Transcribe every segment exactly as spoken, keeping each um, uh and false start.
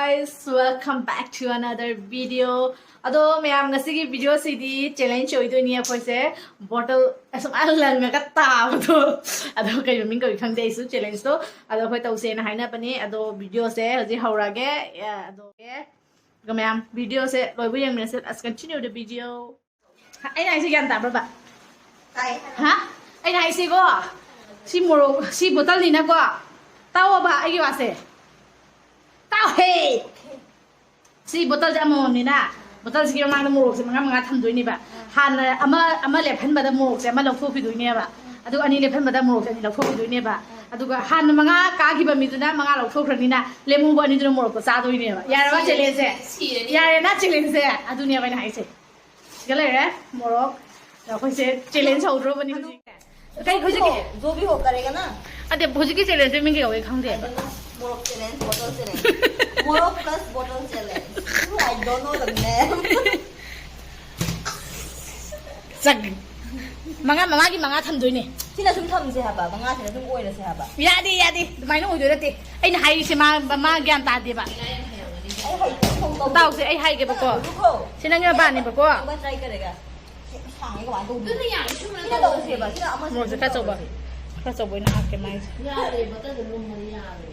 Guys, welcome back to another video. ꯑꯗꯣ ꯃꯌꯥꯝ, ꯉꯁꯤꯒꯤ video ꯁꯤꯗꯤ challenge ꯑꯣꯏꯗꯣꯏꯅꯤ꯫ ꯑꯩꯈꯣꯏꯁꯦ bottle ꯑꯁꯨꯃꯥꯏꯅ ꯂꯪꯉꯒ ꯇꯥꯕꯗꯣ, ꯑꯗꯣ ꯀꯩ ꯃꯃꯤꯡ ꯀꯧꯏ ꯈꯪꯗꯦ ꯑꯩꯁꯨ, challenge ꯇꯣ꯫ ꯑꯗꯣ ꯑꯩꯈꯣꯏ ꯇꯧꯁꯦꯅ ꯍꯥꯏꯅꯕꯅꯦ꯫ ꯑꯗꯣ video ꯁꯦ ꯍꯧꯖꯤꯛ ꯍꯧꯔꯒꯦ꯫ ꯑꯦ, ꯑꯗꯣ ꯑꯦ, ꯑꯗꯨꯒ ꯃꯌꯥꯝ, video ꯁꯦ ꯂꯣꯏꯕ ꯌꯦꯡꯃꯤꯟꯅꯁꯦ꯫ Let's continue the video. ꯑꯩꯅ ꯍꯥꯏꯁꯦ ꯒ꯭ꯌꯥꯟ ꯇꯥꯕ꯭ꯔꯕ? ꯇꯥꯏ꯫ ꯍꯥ? ꯑꯩꯅ ꯍꯥꯏꯁꯤꯀꯣ, ꯁꯤ ꯃꯣꯔꯣꯛ, ꯁꯤ bottle ꯅꯤꯅꯀꯣ, ꯇꯥꯎꯑꯣꯕ ꯑꯩꯒꯤ ꯋꯥꯁꯦ꯫ ꯇꯥꯎꯍꯦ! ꯁꯤ bottle ꯁꯦ ꯑꯃꯃꯝꯅꯤꯅ, bottle ꯁꯤꯒꯤ ꯃꯃꯥꯡꯗ ꯃꯣꯔꯣꯛꯁꯦ ꯃꯉꯥ ꯃꯉꯥ ꯊꯝꯗꯣꯏꯅꯦꯕ꯫ ꯍꯥꯟꯅ ꯑꯃ, ꯑꯃ ꯂꯦꯞꯍꯟꯕꯗ ꯃꯣꯔꯣꯛꯁꯦ ꯑꯃ ꯂꯧꯊꯣꯛꯈꯤꯗꯣꯏꯅꯦꯕ꯫ ꯑꯗꯨꯒ ꯑꯅꯤ ꯂꯦꯞꯍꯟꯕꯗ ꯃꯣꯔꯣꯛꯁꯦ ꯑꯅꯤ ꯂꯧꯊꯣꯛꯈꯤꯗꯣꯏꯅꯦꯕ꯫ ꯑꯗꯨꯒ ꯍꯥꯟꯅ ꯃꯉꯥ ꯀꯥꯈꯤꯕ ꯃꯤꯗꯨꯅ ꯃꯉꯥ ꯂꯧꯊꯣꯛꯈ꯭ꯔꯅꯤꯅ, ꯂꯦꯝꯍꯧꯕ ꯑꯅꯤꯗꯨꯅ ꯃꯣꯔꯣꯛꯇꯣ ꯆꯥꯗꯣꯏꯅꯦꯕ꯫ ꯌꯥꯔꯕ challenge ꯁꯦ? ꯁꯤꯔꯅꯤ꯫ ꯌꯥꯔꯦꯅ challenge ꯁꯦ? ꯑꯗꯨꯅꯦꯕ ꯑꯩꯅ ꯍꯥꯏꯁꯦ꯫ ꯁꯤꯒ ꯂꯩꯔꯦ ꯃꯣꯔꯣꯛ꯫ ꯑꯗꯣ ꯑꯩꯈꯣꯏꯁꯦ challenge ꯍꯧꯗ꯭ꯔꯣꯕꯅꯤ ꯍꯧꯖꯤꯛ꯫ ꯀꯩ ꯍꯧꯖꯤꯛꯀꯤ? ꯖꯣꯕꯤ ꯍꯣ ꯀꯔꯦꯒꯅ? ꯑꯗꯦ, ꯍꯧꯖꯤꯛꯀꯤ challenge ꯁꯦ ꯃꯤꯡ ꯀꯩ ꯀꯧꯋꯦ ꯈꯪꯗꯦ꯫ ꯃꯣꯔꯣꯛ challenge, bottle challenge꯫ ꯃꯣꯔꯣꯛ plus bottle challenge꯫ I don't know the name꯫ ꯆꯠ꯫ ꯃꯉꯥ, ꯃꯉꯥꯒꯤ ꯃꯉꯥ ꯊꯝꯗꯣꯏꯅꯦ꯫ ꯁꯤꯅ ꯁꯨꯝ ꯊꯝꯁꯦ ꯍꯥꯏꯕ, ꯃꯉꯥꯁꯤꯅ ꯁꯨꯝ ꯑꯣꯏꯔꯁꯦ ꯍꯥꯏꯕ꯫ ꯌꯥꯗꯦ, ꯌꯥꯗꯦ, ꯑꯗꯨꯃꯥꯏꯅ ꯑꯣꯏꯗꯣꯏ ꯅꯠꯇꯦ꯫ ꯑꯩꯅ ꯍꯥꯏꯔꯤꯁꯦ ꯃꯥ, ꯃꯥ ꯒ꯭ꯌꯥꯟ ꯇꯥꯗꯦꯕ꯫ ꯑꯩ ꯍꯩꯇꯦ, ꯁꯨꯝ ꯇꯧ-꯫ ꯇꯥꯎꯁꯦ, ꯑꯩ ꯍꯥꯏꯒꯦꯕꯀꯣ꯫ ꯔꯨꯀꯣ꯫ ꯁꯤ ꯅꯪꯒꯤ ꯃꯄꯥꯅꯦꯕꯀꯣ꯫ ꯑꯩ ꯇ꯭ꯔꯥꯏ ꯀꯔꯦꯒ꯫ ꯁꯥꯡꯉꯦ ꯀꯃꯥꯏꯅ ꯇꯧꯗꯣꯏꯅꯣ? ꯑꯗꯨꯅ ꯌꯥꯔꯦ, ꯁꯨꯝ ꯁꯤꯅ ꯇꯧꯁꯦꯕ, ꯁꯤꯅ ꯑꯃꯁꯤꯅ ꯃꯣꯔꯣꯛꯁꯦ ꯁꯨꯝ ꯈꯔ ꯑꯆꯧꯕ꯫ ꯇꯧꯔꯁꯦ꯫ ꯈꯔ ꯑꯆꯧꯕ ꯑꯣꯏꯅ ꯍꯥꯞꯀꯦ ꯃꯥꯏꯁꯦ꯫ ꯌꯥꯔꯦ, bottle ꯗꯣ ꯂꯨꯝꯃꯗꯤ ꯌꯥꯔꯦ꯫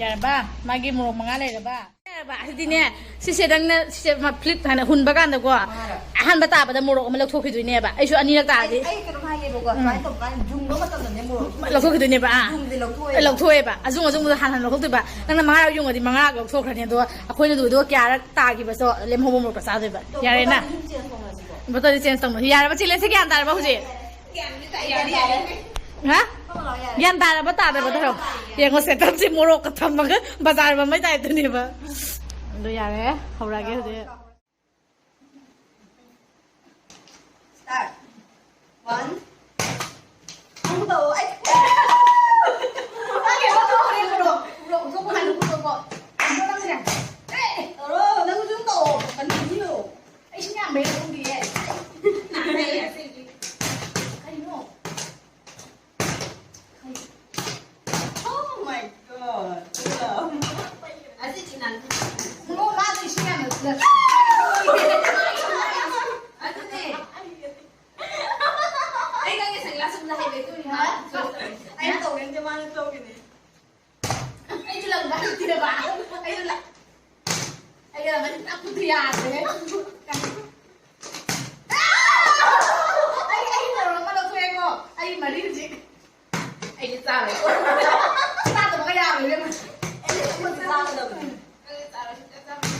ꯌꯥꯔꯕ? ꯃꯥꯒꯤ ꯃꯣꯔꯣꯛ ꯃꯉꯥ ꯂꯩꯔꯕ? ꯌꯥꯔꯕ? ꯑꯗꯨꯗꯤꯅꯦ, ꯁꯤꯁꯦ ꯅꯪꯅ, ꯁꯤꯁꯦ ꯃꯥ flip ꯍꯥꯏꯅ ꯍꯨꯟꯕ ꯀꯥꯟꯗꯀꯣ, ꯃꯉꯥꯔꯛ꯫ ꯑꯍꯥꯟꯕ ꯇꯥꯕꯗ ꯃꯣꯔꯣꯛ ꯑꯃ ꯂꯧꯊꯣꯛꯈꯤꯗꯣꯏꯅꯦꯕ꯫ ꯑꯩꯁꯨ ꯑꯅꯤꯔꯛ ꯇꯥꯔꯗꯤ꯫ ꯑꯩ, ꯑꯩ ꯀꯩꯅꯣꯝ ꯍꯥꯏꯒꯦꯕꯀꯣ, ꯎꯝ꯫ ꯁꯨꯃꯥꯏꯅ ꯇꯧꯕ ꯀꯥꯟꯗ ꯌꯨꯡꯕ ꯃꯇꯝꯗꯅꯦ ꯃꯣꯔꯣꯛ ꯂꯧꯊꯣꯛꯈꯤꯗꯣꯏꯅꯦꯕ, ꯑꯥ꯫ ꯌꯨꯡꯗꯤ ꯂꯧꯊꯣꯛꯑꯣꯏꯕ꯫ ꯂꯧꯊꯣꯛꯑꯦꯕ꯫ ꯑꯖꯨꯡ ꯑꯖꯨꯡꯕꯗꯣ ꯍꯥꯟꯅ ꯍꯥꯟꯅ ꯂꯧꯊꯣꯛꯇꯣꯏꯕ꯫ ꯅꯪꯅ ꯃꯉꯥꯔꯛ ꯌꯨꯡꯉꯗꯤ ꯃꯉꯥꯔꯛ ꯂꯧꯊꯣꯛꯈ꯭ꯔꯅꯤ, ꯑꯗꯨꯒ ꯑꯩꯈꯣꯏꯅ ꯑꯗꯨꯗꯣ ꯀꯌꯥꯔꯛ ꯇꯥꯈꯤꯕꯁꯨ ꯂꯦꯝꯍꯧꯕ ꯃꯣꯔꯣꯛꯀ ꯆꯥꯗꯣꯏꯕ꯫ ꯌꯥꯔꯦꯅ? Bottle ꯁꯨꯝ change ꯇꯧꯅꯁꯤꯀꯣ꯫ Bottle ꯁꯦ change ꯇꯧꯅꯁꯤ꯫ ꯌꯥꯔꯕ? Challenge ꯁꯦ ꯒ꯭ꯌꯥꯟ ꯇꯥꯔꯕ ꯍꯧꯖꯤꯛ? ꯌꯥꯔꯦ, ꯌꯥꯔꯦ꯫ ꯍꯥ? ꯐꯝꯃꯣ ꯂꯥꯛꯑꯣ, ꯌꯥꯔꯦ꯫ ꯒ꯭ꯌꯥꯟ ꯇꯥꯔꯕ ꯇꯥꯗꯕ ꯇꯧꯔꯣ꯫ ꯌꯦꯡꯉꯣ, setup ꯁꯦ ꯃꯣꯔꯣꯛꯀ ꯊꯝꯃꯒ ꯕꯖꯥꯔ ꯐꯝꯕꯩ type ꯇꯅꯦꯕ꯫ ꯑꯗꯣ ꯌꯥꯔꯦ, ꯍꯧꯔꯛꯑꯒꯦ ꯍꯧꯖꯤꯛ꯫ Start. One. ꯑꯃꯨꯛ ꯇꯧꯑꯣ꯫ ꯑꯩ ꯅꯪꯒꯤ ꯑꯃ ꯇꯣꯛꯈ꯭ꯔꯦ, ꯄꯨꯔꯛꯑꯣ꯫ ꯄꯨꯔꯛꯑꯣ, ꯄꯨꯊꯣꯛꯄ ꯍꯥꯟꯅ ꯄꯨꯊꯣꯛꯀꯣ꯫ ꯑꯗꯣ ꯅꯪꯁꯤꯅꯦ꯫ ꯑꯦ! ꯇꯧꯔꯣ, ꯅꯪꯁꯨ ꯑꯗꯨꯝ ꯇꯧꯑꯣ꯫ ꯀꯟꯐ꯭ꯌꯨꯖ ꯇꯧ꯫ ꯑꯩ ꯏꯁꯤꯡ ꯌꯥꯝꯕꯩꯔ ꯈꯪꯗꯤꯌꯦ꯫ ꯅꯥꯟꯅꯩꯌꯦ ꯑꯁꯤꯗꯤ꯫ ꯀꯩꯅꯣ? Oh my God. ꯑꯁꯤ ꯆꯤꯅꯥꯟ ꯂꯩꯇꯦꯕ꯫ ꯑꯩꯅ ꯂ-, ꯑꯩꯅ ꯂꯪꯒꯅꯤ ꯄꯨꯔꯥ ꯈꯨꯠꯇ ꯌꯥꯗ꯭ꯔꯦ꯫ ꯑꯩ, ꯑꯩ ꯃꯔꯨꯞ ꯑꯃ ꯂꯧꯊꯣꯛꯑꯦꯀꯣ꯫ ꯑꯩ ꯃꯔꯤ ꯍꯧꯖꯤꯛ꯫ ꯑꯩꯗꯤ ꯆꯥꯔꯣꯏ꯫ ꯆꯥꯗꯕꯒ ꯌꯥꯔꯣꯏ, ꯏꯕꯦꯝꯃ꯫ ꯑꯩꯗꯤ ꯆꯥꯒꯗꯕꯅꯤ꯫ ꯑꯩꯗꯤ ꯆꯥꯔꯣꯏ, ꯁꯨꯡꯆꯥ ꯆꯥꯔꯣꯏ꯫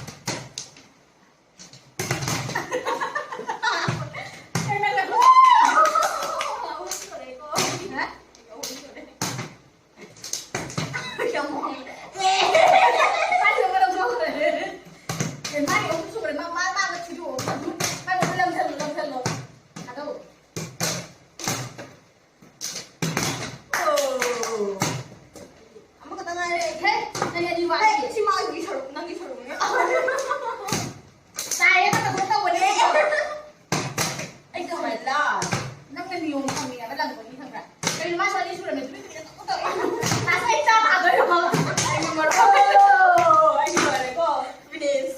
ꯑꯣ꯫ ꯑꯃꯈꯛꯇ ꯉꯥꯏꯔꯦ꯫ ꯍꯦ, ꯅꯪ ꯑꯅꯤ ꯋꯥꯠꯂꯤ꯫ ꯍꯦ, ꯁꯤ ꯃꯥꯒꯤ ꯁꯔꯨꯛ, ꯅꯪꯒꯤ ꯁꯔꯨꯛꯅꯦ꯫ ꯇꯥꯏꯌꯦ, ꯃꯇꯝ ꯈꯔ ꯇꯧꯕꯅꯦ꯫ ꯑꯩ ꯀꯃꯥꯏꯅ ꯂꯥ? ꯅꯪꯅ ꯅꯤꯌꯣꯝ ꯈꯪꯉꯦꯕ, ꯂꯪꯕꯒꯤ ꯈꯪꯕ꯭ꯔꯥ? ꯀꯩꯅꯣ ꯃꯥꯁꯨ ꯑꯅꯤ ꯁꯨꯔꯝꯃꯦ, ꯇꯨꯃꯤꯟ ꯇꯨꯃꯤꯟ ꯑꯗꯨꯝ ꯇꯧꯔꯦ꯫ ꯂꯥꯁ ꯑꯩ ꯆꯥ ꯊꯥꯗꯣꯏꯔꯣ? ꯑꯩ ꯉꯝꯃꯔꯣꯏ꯫ ꯑꯣ, ꯑꯩ ꯂꯣꯏꯔꯦꯀꯣ꯫ Finish꯫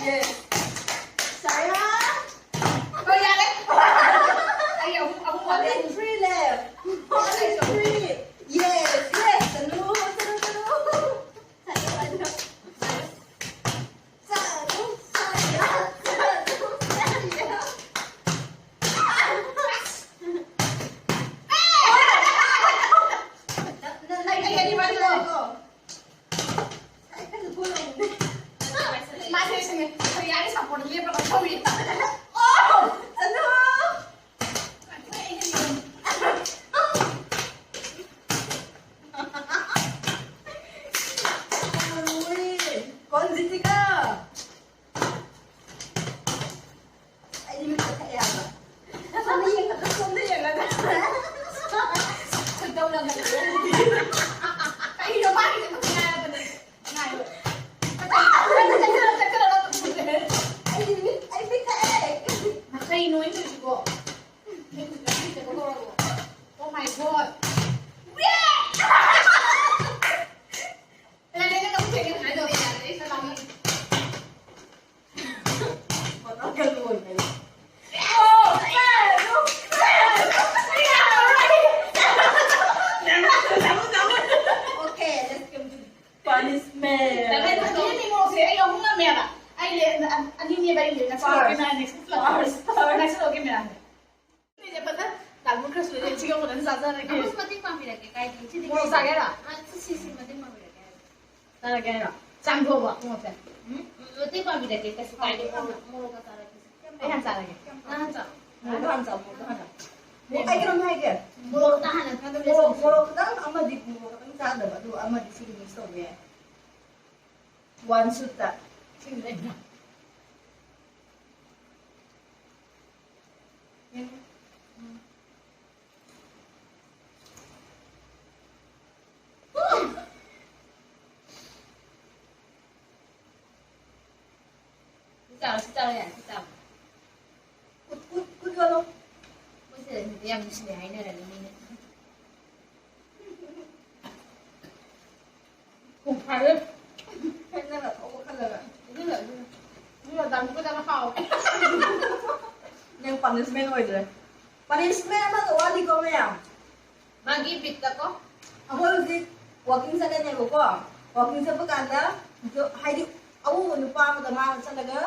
Yes. ꯁꯥꯌꯥ꯫ ꯍꯣꯏ, ꯌꯥꯔꯦ꯫ ꯑꯩ ꯑꯍꯨꯝ, ꯑꯍꯨꯝ ꯋꯥꯠꯂꯦ꯫ Only three left. Only three. Yes, yes. ꯆꯠꯂꯨ, ꯆꯠꯂꯨ, ꯆꯠꯂꯨ꯫ ꯆꯠꯂꯨ, ꯆꯠꯂꯨ꯫ ꯆꯠꯂꯨ, ꯁꯥꯌꯥ, ꯆꯠꯂꯨ, ꯁꯥꯌꯥ꯫ ꯅꯪ, ꯅꯪ, ꯅꯪ, ꯑꯩ ꯑꯅꯤ ꯋꯥꯠꯂꯤꯀꯣ꯫ ꯃꯥꯁꯦ ꯁꯤꯅꯦ, ꯑꯩꯈꯣꯏ ꯌꯥꯔꯦ, ꯁꯥꯄꯣꯟꯗ ꯂꯦꯞꯄꯒ ꯊꯧꯔꯤ꯫ ꯑꯣ! ꯆꯠꯂꯣ! ꯀꯣꯟ ꯖꯤꯇꯤꯀꯥ? ꯑꯩꯗꯤ ꯃꯤꯠ ꯆꯠꯊꯛꯑꯦ ꯍꯥꯏꯕ꯫ ꯁꯣꯝꯗ ꯌꯦꯡꯒꯗ꯭ꯔꯥ? ꯁꯣꯝꯗ ꯌꯦꯡꯒꯗ꯭ꯔꯥ? ꯈꯣꯏꯗꯧ ꯂꯪꯈꯠꯂꯦ꯫ ꯀꯩꯅꯣ ꯃꯥꯒꯤꯁꯦ ꯃꯈꯨꯠ ꯍꯥꯏꯔꯕꯅꯦ꯫ ꯉꯥꯏꯌꯣ꯫ ꯆꯠꯈ꯭ꯔꯣ, ꯆꯠꯈ꯭ꯔꯣ, ꯆꯠꯈ꯭ꯔꯣ, ꯅꯪ ꯊꯣꯛꯈ꯭ꯔꯦ꯫ ꯑꯩꯗꯤ ꯃꯤꯠ, ꯑꯩ ꯃꯤꯠ ꯊꯛꯑꯦ꯫ ꯀꯩꯅꯣ ꯑꯩꯅ ꯇꯧꯔꯤꯁꯤꯕꯣ? ꯃꯤꯠ ꯀꯩꯅꯣ ꯇꯧꯔꯕꯣ? Oh my God! ꯂꯩꯔꯦ, ꯅꯪ ꯑꯃꯨꯛ ꯊꯦꯡꯉꯦ ꯍꯥꯏꯗꯣ꯫ ꯌꯥꯔꯦ, ꯑꯩ ꯆꯠꯂꯅꯤ꯫ ꯃꯇꯝꯒ ꯂꯣꯏꯈ꯭ꯔꯦ꯫ ꯑꯣ, ꯐꯔꯦ, ꯑꯗꯨ, ꯐꯔꯦ, ꯑꯗꯨ, ꯑꯩ ꯌꯥꯔꯔꯣꯏ꯫ ꯃꯣꯔꯣꯛ ꯆꯥꯒꯦ ꯍꯥꯏꯔꯣ? ꯑ, ꯁꯤ, ꯁꯤ, ꯁꯤ ꯃꯇꯦꯛ ꯄꯥꯡꯕꯤꯔꯛꯀꯦ ꯍꯥꯏꯕ꯫ ꯆꯥꯔꯒꯦ ꯍꯥꯏꯔꯣ? ꯆꯥꯝꯊꯣꯛꯑꯕ ꯃꯣꯔꯣꯛꯁꯦ? ꯎꯝ, ꯃꯇꯦꯛ ꯄꯥꯡꯕꯤꯔꯛꯀꯦ, ꯀꯩꯁꯨ ꯀꯥꯏꯗꯦ꯫ ꯃꯣꯔꯣꯛ, ꯃꯣꯔꯣꯛꯀ ꯆꯥꯔꯛꯀꯦ꯫ ꯑꯩ ꯍꯥꯟꯅ ꯆꯥꯔꯒꯦ꯫ ꯅꯪ ꯍꯥꯟꯅ ꯆꯥꯎ꯫ ꯃꯣꯔꯣꯛꯇꯣ ꯍꯥꯟꯅ ꯆꯥꯎ, ꯃꯣꯔꯣꯛꯇꯣ ꯍꯥꯟꯅ꯫ ꯃꯣꯔꯣꯛ, ꯑꯩ ꯀꯩꯅꯣꯝ ꯍꯥꯏꯒꯦ꯫ ꯃꯣꯔꯣꯛꯇ ꯍꯥꯟꯅ ꯊꯥꯗꯔꯁꯤ꯫ ꯃꯣꯔꯣꯛ, ꯃꯣꯔꯣꯛ ꯈꯤꯇꯪ ꯑꯃꯗꯤ, ꯃꯣꯔꯣꯛ ꯈꯤꯇꯪ ꯆꯥꯗꯕ, ꯑꯗꯨꯒ ꯑꯃꯗꯤ ꯁꯤꯒ mix ꯇꯧꯕ ꯌꯥꯏ꯫ One shoot ꯇ꯫ ꯁꯤꯡꯗ ꯂꯩꯕ꯭ꯔꯥ? ꯌꯦꯡꯉꯨ꯫ ꯎꯝ꯫ ꯁꯤ ꯆꯥꯔꯣ, ꯁꯤ ꯆꯥꯔꯣ, ꯌꯥꯔꯦ, ꯁꯤ ꯆꯥꯔꯣ꯫ ꯈꯨꯠ, ꯈꯨꯠ, ꯈꯨꯠ ꯌꯣꯜꯂꯣ꯫ ꯃꯣꯏ ꯁꯤꯗ ꯌꯥꯝ ꯅꯨꯡꯁꯤꯅ ꯍꯥꯏꯅꯔꯅꯤ ꯃꯤꯅ꯫ ꯄꯨꯡ ꯐꯥꯔꯦ꯫ ꯅꯪꯅ ꯊꯧꯕ ꯈꯜꯂꯒ꯫ ꯑꯗꯨꯅ, ꯑꯗꯨꯅ꯫ ꯑꯗꯨꯅ ꯗꯥ ꯃꯨꯛꯀꯗꯅ ꯍꯥꯎꯋꯦ꯫ ꯅꯪ punishment ꯑꯣꯏꯗ꯭ꯔꯦ꯫ Punishment ꯑꯃꯒ ꯋꯥꯠꯂꯤꯀꯣ, ꯃꯌꯥꯝ? ꯃꯥꯒꯤ ꯕꯤꯠꯇꯀꯣ꯫ ꯑꯩꯈꯣꯏ ꯍꯧꯖꯤꯛ walking ꯆꯠꯂꯅꯦꯕꯀꯣ꯫ Walking ꯆꯠꯄ ꯀꯥꯟꯗ, ꯍꯥꯏꯗꯤ, ꯑꯎꯕ ꯅꯨꯄꯥ ꯑꯃꯗ ꯃꯥꯅ ꯆꯠꯂꯒ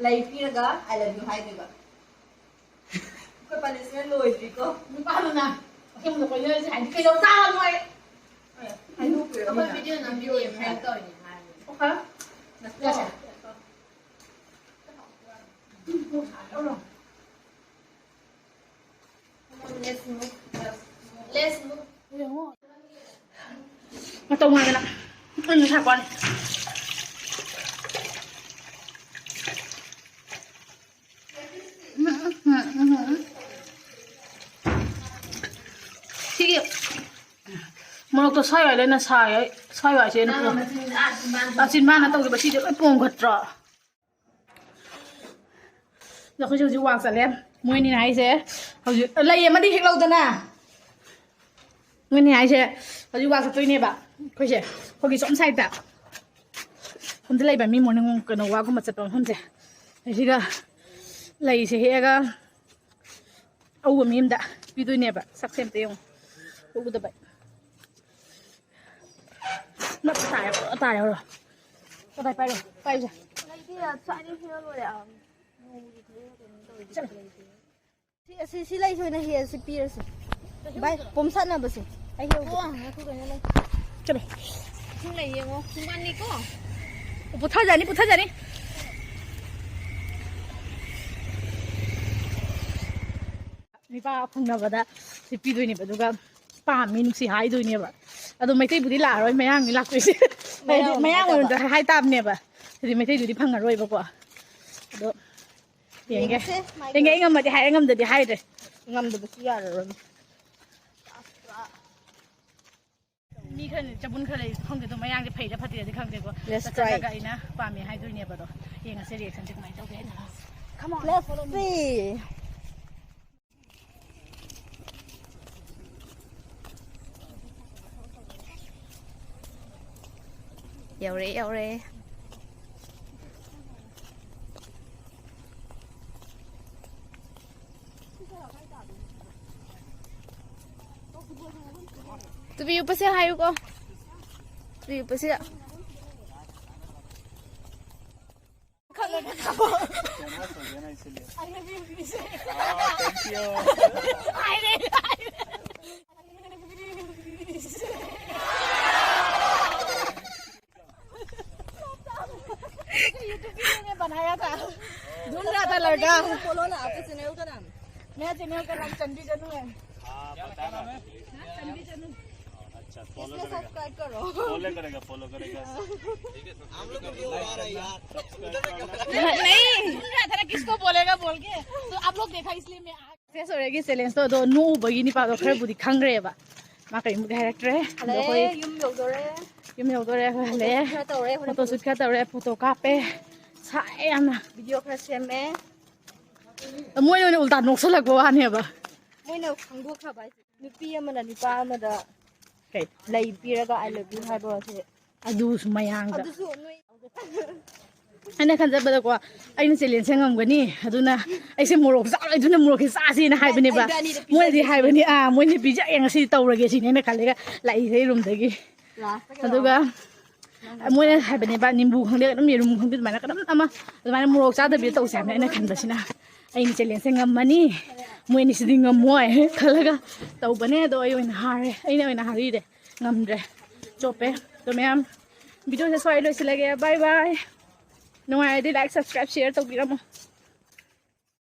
ꯂꯩ ꯄꯤꯔꯒ "I love you" ꯍꯥꯏꯗꯣꯏꯕ꯫ ꯑꯩꯈꯣꯏ punishment ꯂꯣꯏꯗ꯭ꯔꯤꯀꯣ꯫ ꯅꯨꯄꯥꯗꯨꯅ ꯑꯁꯦꯡꯕꯗ ꯀꯣꯏꯅꯔꯁꯦ ꯍꯥꯏꯗꯤ ꯀꯩꯗꯧ ꯇꯥꯕꯅꯣ ꯑꯩ? ꯍꯥꯏꯗꯣꯛꯄꯤꯔꯣ ꯑꯩꯈꯣꯏ ꯃꯤꯅ꯫ Video ꯅꯝꯕꯤꯅꯦ, prank ꯇꯧꯔꯤꯅꯦ ꯍꯥꯏꯔꯤꯅꯦ꯫ Okay꯫ Let's go꯫ Let's move꯫ Let's move꯫ ꯃꯇꯧ ꯃꯥꯟꯗꯅ꯫ ꯎꯝ, ꯁꯥꯄꯣꯟ꯫ ꯎꯝ, ꯎꯝ, ꯎꯝ, ꯎꯝ꯫ ꯁꯤꯒꯤ ꯃꯣꯔꯣꯛꯇꯣ ꯁ꯭ꯋꯥꯏ ꯋꯥꯏ ꯂꯣꯏꯅ ꯁꯥꯏ, ꯁ꯭ꯋꯥꯏ ꯋꯥꯏꯁꯦ ꯑꯩꯅ ꯅꯪꯅ ꯄꯨꯔꯛ-, ꯃꯆꯤꯟ ꯑꯥ ꯆꯤꯟꯕꯥꯟ ꯑꯥ, ꯆꯤꯟꯕꯥꯟꯗ ꯇꯧꯈꯤꯕ ꯁꯤꯁꯦ ꯂꯣꯏ ꯄꯣꯝꯈꯠꯇ꯭ꯔꯣ? ꯑꯗꯣ ꯑꯩꯈꯣꯏꯁꯦ ꯍꯧꯖꯤꯛ walk ꯆꯠꯂꯦ꯫ ꯃꯣꯏꯅꯤꯅ ꯍꯥꯏꯁꯦ ꯍꯧꯖꯤꯛ ꯂꯩ ꯑꯃꯗꯤ ꯍꯦꯛꯂꯛꯎꯗꯅ꯫ ꯃꯣꯏꯅꯤ ꯍꯥꯏꯁꯦ ꯍꯧꯖꯤꯛ walk ꯆꯠꯇꯣꯏꯅꯦꯕ꯫ ꯑꯩꯈꯣꯏꯁꯦ, ꯑꯩꯈꯣꯏꯒꯤ ꯁꯣꯝ side ꯇ, ꯁꯣꯝꯗ ꯂꯩꯕ ꯃꯤ morning ꯀꯩꯅꯣ walk ꯀꯨꯝꯕ ꯆꯠꯄ ꯃꯐꯝꯁꯦ꯫ ꯑꯁꯤꯒ ꯂꯩꯁꯦ ꯍꯦꯛꯑꯒ ꯑꯎꯕ ꯃꯤ ꯑꯃꯗ ꯄꯤꯗꯣꯏꯅꯦꯕ꯫ ꯁꯛꯁꯦ ꯑꯝꯇ ꯌꯦꯡꯉꯨ꯫ ꯎꯒꯗꯕ꯫ ꯅꯞ ꯇꯥꯔꯦ, ꯄꯨꯔꯥ ꯇꯥꯔꯦ, ꯍꯧꯔꯣ꯫ ꯀꯗꯥꯏ ꯄꯥꯏꯔꯣ? ꯄꯥꯏꯌꯨꯁꯦ꯫ ꯂꯩꯇꯦ, ꯆꯥꯅꯤ ꯍꯦꯛꯑ ꯂꯣꯏꯔꯦ꯫ ꯆꯠꯂꯣ꯫ ꯁꯤ, ꯑꯁꯤ, ꯁꯤ ꯂꯩꯁꯦ ꯑꯣꯏꯅ ꯍꯦꯛꯑꯁꯤ, ꯄꯤꯔꯁꯤ꯫ ꯚꯥꯏ, ꯄꯣꯝ ꯁꯥꯠꯅꯕꯁꯦ꯫ ꯑꯩ ꯌꯧꯗꯦ꯫ ꯑꯣ, ꯉꯥꯏꯈꯣ, ꯀꯩꯅꯣ ꯂꯩ꯫ ꯆꯠꯂꯣ꯫ ꯏꯁꯤꯡ ꯂꯩ, ꯌꯦꯡꯉꯣ꯫ ꯄꯨꯡ ꯑꯅꯤ ꯀꯣ? ꯄꯨꯊꯖꯅꯤ, ꯄꯨꯊꯖꯅꯤ꯫ ꯃꯤꯄꯥ ꯐꯪꯅꯕꯗ ꯁꯤ ꯄꯤꯗꯣꯏꯅꯦꯕ, ꯑꯗꯨꯒ ꯄꯥꯝꯃꯤ, ꯅꯨꯡꯁꯤ ꯍꯥꯏꯗꯣꯏꯅꯦꯕ꯫ ꯑꯗꯣ ꯃꯩꯇꯩꯕꯨꯗꯤ ꯂꯥꯛꯑꯔꯣꯏ, ꯃꯌꯥꯡꯅꯤ ꯂꯥꯛꯇꯣꯏꯁꯦ꯫ ꯍꯥꯏꯗꯤ ꯃꯌꯥꯡ ꯃꯌꯥꯡ ꯑꯣꯏꯅ ꯑꯣꯏꯅ ꯍꯥꯏꯇꯥꯕꯅꯦꯕ꯫ ꯍꯥꯏꯗꯤ ꯃꯩꯇꯩꯗꯨꯗꯤ ꯐꯪꯉꯔꯣꯏꯕꯀꯣ꯫ ꯑꯗꯣ ꯌꯦꯡꯒꯦ꯫ ꯌꯦꯡꯁꯦ, ꯃꯥꯏ ꯌꯦꯡꯒꯦ, ꯑꯩ ꯉꯝꯃꯗꯤ ꯍꯥꯏꯔꯦ, ꯉꯝꯗꯗꯤ ꯍꯥꯏꯗ꯭ꯔꯦ꯫ ꯉꯝꯗꯕꯁꯨ ꯌꯥꯔꯔꯣꯏ꯫ ꯃꯤ ꯈꯔꯅ ꯆꯕꯨꯟ ꯈꯔ ꯂꯩ ꯈꯪꯗꯦ, ꯑꯗꯣ ꯃꯌꯥꯡꯁꯦ ꯐꯩꯔ ꯐꯠꯇ꯭ꯔꯗꯤ ꯈꯪꯗꯦꯀꯣ꯫ Let's try. ꯆꯠꯂꯒ ꯑꯩꯅ ꯄꯥꯝꯃꯦ ꯍꯥꯏꯗꯣꯏꯅꯦꯕ꯫ ꯑꯗꯣ ꯌꯦꯡꯉꯁꯦ reactionꯁꯦ ꯀꯃꯥꯏꯅ ꯇꯧꯒꯦ ꯍꯥꯏꯅ꯫ Come on, let's follow me. See. ꯌꯧꯔꯦ, ꯌꯧꯔꯦ꯫ ꯇꯨꯕꯤ ꯎꯞꯄꯁꯦ ꯍꯥꯏꯌꯨꯀꯣ꯫ ꯇꯨꯕꯤ ꯎꯞꯄꯁꯤꯗ꯫ YouTube वीडियो में बनाया था, ढूंढ रहा था लड़का। Follow ना, आपके चैनल का नाम। मेरा चैनल का नाम चंडी जनू है। हाँ, पता ना। हाँ, चंडी जनू। अच्छा, फॉलो इसमें करेगा। सब्सक्राइब करो। फॉलो करेगा, फॉलो करेगा। हम लोग को व्यू आ रहा है यार। नहीं, ढूंढ रहा था ना, किसको बोलेगा बोल के। तो आप लोग देखा, इसलिए मैं आ Success ꯑꯣꯏꯔꯦ ꯑꯩꯒꯤ challengeꯇꯣ꯫ ꯑꯗꯣ ꯅꯣꯛꯎꯕꯒꯤ ꯅꯨꯄꯥꯗꯣ ꯈꯔꯕꯨꯗꯤ ꯈꯪꯈ꯭ꯔꯦꯕ꯫ ꯃꯥ ꯀꯔꯤꯝꯕꯨꯗꯤ ꯍꯥꯏꯔꯛꯇ꯭ꯔꯦ꯫ ꯑꯗꯣ ꯑꯩꯈꯣꯏ ꯍꯜꯂꯛꯑꯦ, ꯌꯨꯝ ꯌꯧꯗꯣꯔꯦ꯫ ꯌꯨꯝ ꯌꯧꯗꯣꯔꯦ, ꯑꯩꯈꯣꯏ ꯍꯜꯂꯛꯑꯦ꯫ Photoshoot ꯈꯔ ꯇꯧꯔꯦ, ꯍꯣꯔꯦꯟ photoshoot ꯈꯔ ꯇꯧꯔꯦ, photo ꯀꯥꯞꯄꯦ꯫ ꯁꯥꯏ ꯌꯥꯝꯅ꯫ Video ꯈꯔ ꯁꯦꯝꯃꯦ꯫ ꯃꯣꯏꯅ ꯑꯣꯏꯅ ꯎꯜꯇꯥ ꯅꯣꯛꯁꯜꯂꯛꯄ ꯋꯥꯅꯦꯕ꯫ ꯃꯣꯏꯅ ꯈꯪꯗꯣꯛꯈ꯭ꯔꯕ ꯍꯥꯏꯁꯦ꯫ ꯅꯨꯄꯤ ꯑꯃꯅ ꯅꯨꯄꯥ ꯑꯃꯗ ꯀꯩ? ꯂꯩ ꯄꯤꯔꯒ "I love you" ꯍꯥꯏꯕ ꯑꯁꯦ꯫ ꯑꯗꯨꯁꯨ ꯃꯌꯥꯡꯗ꯫ ꯑꯗꯨꯁꯨ ꯅꯣꯏ ꯑꯩꯅ ꯈꯟꯖꯕꯗꯀꯣ, ꯑꯩꯅ challengeꯁꯦ ꯉꯝꯒꯅꯤ, ꯑꯗꯨꯅ ꯑꯩꯁꯦ ꯃꯣꯔꯣꯛ ꯆꯥꯔꯣꯏ, ꯑꯗꯨꯅ ꯃꯣꯔꯣꯛꯁꯦ ꯆꯥꯁꯦꯅ ꯍꯥꯏꯕꯅꯦꯕ꯫ ꯑꯩ ꯏꯕꯥꯅꯤꯗ ꯃꯣꯏꯅꯗꯤ ꯄꯤꯖꯒꯦ꯫ ꯍꯥꯏꯕꯅꯤ, "ꯑꯥ, ꯃꯣꯏꯅ ꯄꯤꯖꯒꯦ, ꯉꯁꯤꯗꯤ ꯇꯧꯔꯒꯦ" ꯁꯤꯅꯦ ꯑꯩꯅ ꯈꯜꯂꯦꯒ ꯂꯥꯛꯏꯁꯦ ꯑꯩ roomꯗꯒꯤ꯫ Lastꯇ ꯑꯗꯨꯒ ꯀꯩꯗꯧꯕ? ꯃꯣꯏꯅ ꯍꯥꯏꯕꯅꯦꯕ, ꯅꯤꯝꯕꯨ ꯈꯪꯗꯦ, ꯑꯗꯨꯝ ꯌꯦꯔꯨꯝ ꯈꯪꯗꯦ, ꯑꯗꯨꯃꯥꯏꯅ ꯀꯩꯅꯣꯝ ꯑꯃ ꯑꯗꯨꯃꯥꯏꯅ ꯃꯣꯔꯣꯛ ꯆꯥꯗꯕꯤꯗ ꯇꯧꯁꯦ ꯍꯥꯏꯕꯅꯦ꯫ ꯑꯩꯅ ꯈꯟꯕꯁꯤꯅ ꯑꯩꯅ challengeꯁꯦ ꯉꯝꯃꯅꯤ꯫ ꯃꯣꯏ ꯑꯅꯤꯁꯤꯗꯤ ꯉꯝꯃꯣꯏ ꯈꯜꯂꯒ ꯇꯧꯕꯅꯦ, ꯑꯗꯣ ꯑꯩ ꯑꯣꯏꯅ ꯍꯥꯔꯦ, ꯑꯩꯅ ꯑꯣꯏꯅ ꯍꯥꯔꯤꯔꯦ, ꯉꯝꯗ꯭ꯔꯦ, ꯆꯣꯞꯄꯦ꯫ ꯑꯗꯣ ꯃꯌꯥꯝ, ꯚꯤꯗꯤꯑꯣꯁꯦ ꯁ꯭ꯋꯥꯏ ꯂꯣꯏꯁꯤꯜꯂꯒꯦ, ꯕꯥꯏ ꯕꯥꯏ꯫ ꯅꯨꯡꯉꯥꯏꯔꯗꯤ like, subscribe, share ꯇꯧꯕꯤꯔꯝꯃꯣ꯫